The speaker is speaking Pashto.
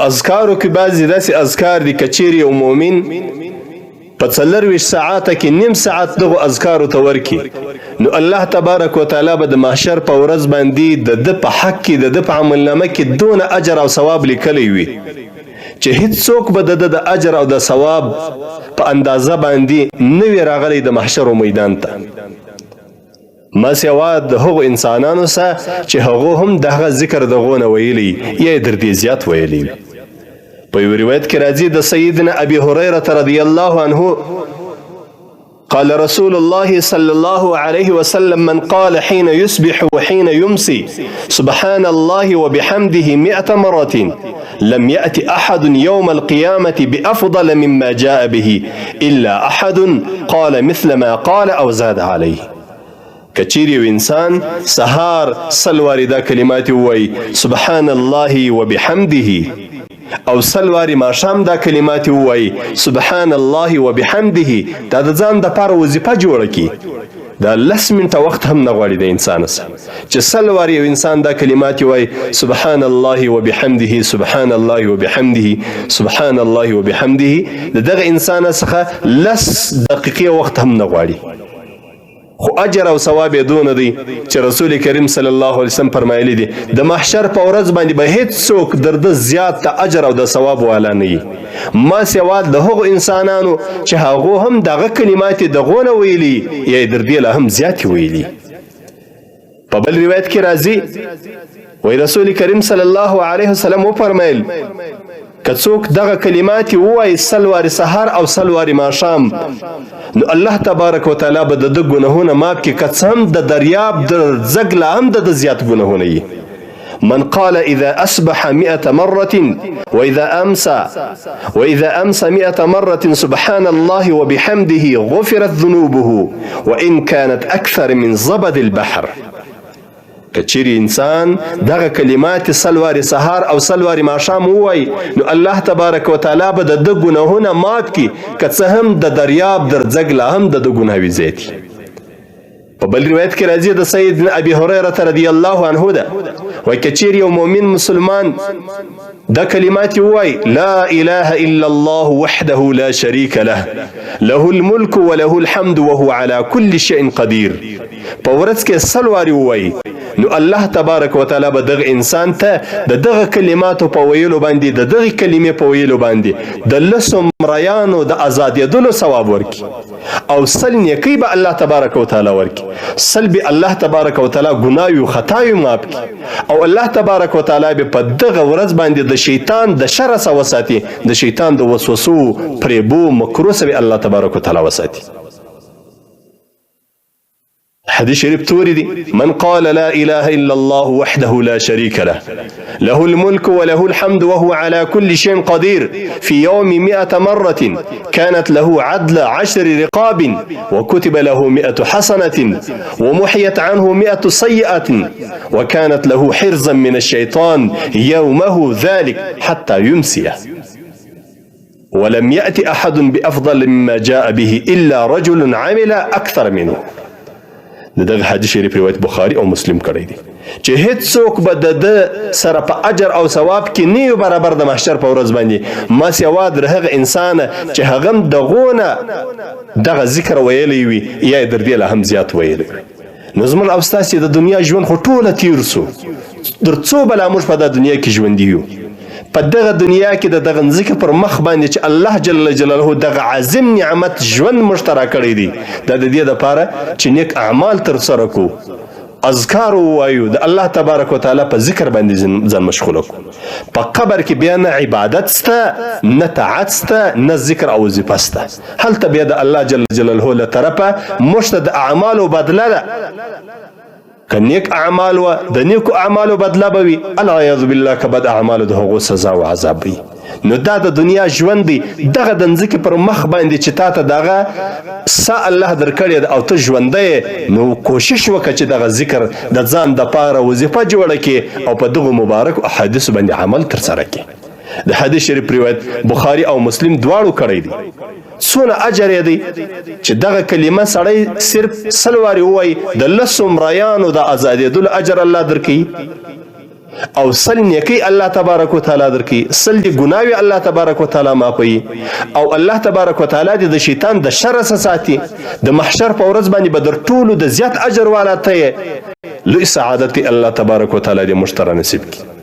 په اذکارو کې بعضې داسې اذکار دي، که چیرې یو مؤمن په 24 ساعته کې نیم ساعت دغو اذکارو ته ورکي، نو الله تبارک وتعالی به د محشر په ورځ باندې د ده په حق کې، د ده په عملنامه کې دونه اجر او ثواب لیکلی وي چې هیڅوک به د ده د اجر او د ثواب په اندازه باندې نه وي راغلی د محشر و میدان ته، ما سوا د هغو انسانانو سره چې هغو هم دغه ذکر دغو نه ویلی یا یې در دې زیات ویلی وي. په یو روایت کې راځي د سیدنا ابي هريره رضی الله عنه، قال رسول الله صلى الله عليه وسلم: من قال حين يصبح وحين يمسي سبحان الله وبحمده 100 مرة، لم يأت أحد يوم القيامة بأفضل مما جاء به إلا أحد قال مثل ما قال أو زاد عليه. که چیرې یو انسان سهار 100 وارې دا کلمات ووایي سبحان الله وبحمده، او 100 وارې ماښام دا کلمات ووایي سبحان الله وبحمده، دا د ځان دپاره وظیفه جوړه کړي. دا 10 منټه وخت هم نه غواړي د انسان سره چې 100 وارې یو انسان دا کلمات وایي سبحان الله وبحمده، سبحان الله وبحمده، سبحان الله وبحمده، د دغه انسان څخه 10 دقیقې وخت هم نه غواړي، خو اجر او ثواب یې دونه دی چې رسول کریم صلی الله علیه وسلم فرمایلی دي، د محشر په ورځ باندې به هیڅوک در ده زیات د اجر او د ثواب والا نه وي، ما سوا د هغو انسانانو چې هغو هم دغه کلمات یې دغو نه ویلي یا یې در دې لا هم زیاتې ویلي. په بل روایت کې راځي، وایي رسول کریم صلی الله علیه وسلم وفرمیل، که څوک دغه کلمات ووایي 100 وارې سهار او 100 وارې ماښام، نو الله تبارک وتعالی به د ده ګناهونه معاف کړي، که څه هم د دریاب د ځګ لا هم د ده زیات ګناهونه وي. من قال إذا أصبح 100 مرة وإذا أمسى 100 مرة سبحان الله وبحمده، غفرت ذنوبه وإن كانت أكثر من زبد البحر. که چیرې انسان دغه کلمات 100 وارې سهار او 100 وارې ماښام ووایي، نو الله تبارک وتعالی به د ده ګناهونه معاف کړي، که څه هم د دریاب در ځګ لا هم د ده ګناهوي زیاتي. په بل روایت کې راځي د سیدنا ابي هريره رضی الله عنه ده، وایي که چیرې یو مؤمن مسلمان دا کلمات ووایي لا اله الا الله وحده لا شريك له، له الملك وله الحمد وهو على كل شيء قدير، په ورځ کې 100 وارې ووایي، نو الله تبارک وتعالی به دغه انسان ته د دغه کلماتو په ویلو باندې، د دغه کلمې په ویلو باندې د 10 مریانو د ازادېدلو ثواب ورکړي، او 100 نیکۍ به الله تبارک وتعالی ورکړي، 100 به الله تبارک وتعالی ګناوي او خطاوي معاف کړي، او الله تبارک وتعالی به په دغه ورځ باندې د شیطان د شر څخه وساتي، د شیطان د وسوسو، فریبو، مکرو څخه به الله تبارک وتعالی وساتي. حدیث شریف توري دي: من قال لا اله الا الله وحده لا شريك له، له الملك وله الحمد وهو على كل شيء قدير، في يوم 100 مرة، كانت له عدل 10 رقاب، وكتب له 100 حسنة، ومحيت عنه 100 سيئة، وكانت له حرزا من الشيطان يومه ذلك حتى يمسيه، ولم يأت أحد بأفضل مما جاء به إلا رجل عمل أكثر منه. د دغه حدیث شریف روایت بخاري او مسلم کړی دی چې هیڅوک به د ده سره په اجر او ثواب کې نه یو برابر د محشر په ورځ باندې، ما سوا در هغه انسان چې هغه هم دغو نه دغه ذکر ویلی وي یا یې در دې لا هم زیات ویلی وي. نو زموږ او ستاسې د دنیا ژوند خو ټوله تیر سو، در څو بلا موږ په دا دنیا کې ژوندي یو. په دغه دنیا کې د دغه مځکې پر مخ باندې چې الله جل جلاله دغه عظیم نعمت ژوند موږ ته راکړی دی، دا د دې دپاره چې نیک اعمال ترسره کړو، اذکار ووایو، د الله تبارک وتعالی په ذکر باندې ځان مشغول کړو. په قبر کې بیا نه عبادت سته، نه طاعت سته، نه ذکر او وظیفه سته. هلته بیا د الله جل جلاله له طرفه موږ ته د اعمالو بدله ده. که نیک اعمال وه، د نیکو اعمالو بدله به وي، العیاذ بالله که بد اعمالو، د هغو سزا او عذاب وي. نو دا د دنیا ژوند دی. دغه د مځکې پر مخ باندې چې تا ته دغه سا الله درکړې ده او ته ژوندی، نو کوشش وکړه چې دغه ذکر د ځان دپاره وظیفه جوړه کړې او په دغو مبارکو احادیثو باندې عمل ترسره کړې. د حدیث شریف روایت بخاري او مسلم دواړو کړی دی. څونه اجر یې دی چې دغه کلمه سړی صرف 100 وارې ووایي، د 10 مریانو د ازادېدلو اجر الله درکوي. او 100 نیکی الله تبارک وتعالی درکوي، 100 دې ګناوې الله تبارک وتعالی معافوي، او الله تبارک وتعالی دې د شیطان د شره څخه ساتي. د محشر په ورځ باندې به در ټولو د زیات اجر والا ته یې. لوی سعادت دی، الله تبارک وتعالی دې موږ ته را نصیب کړي.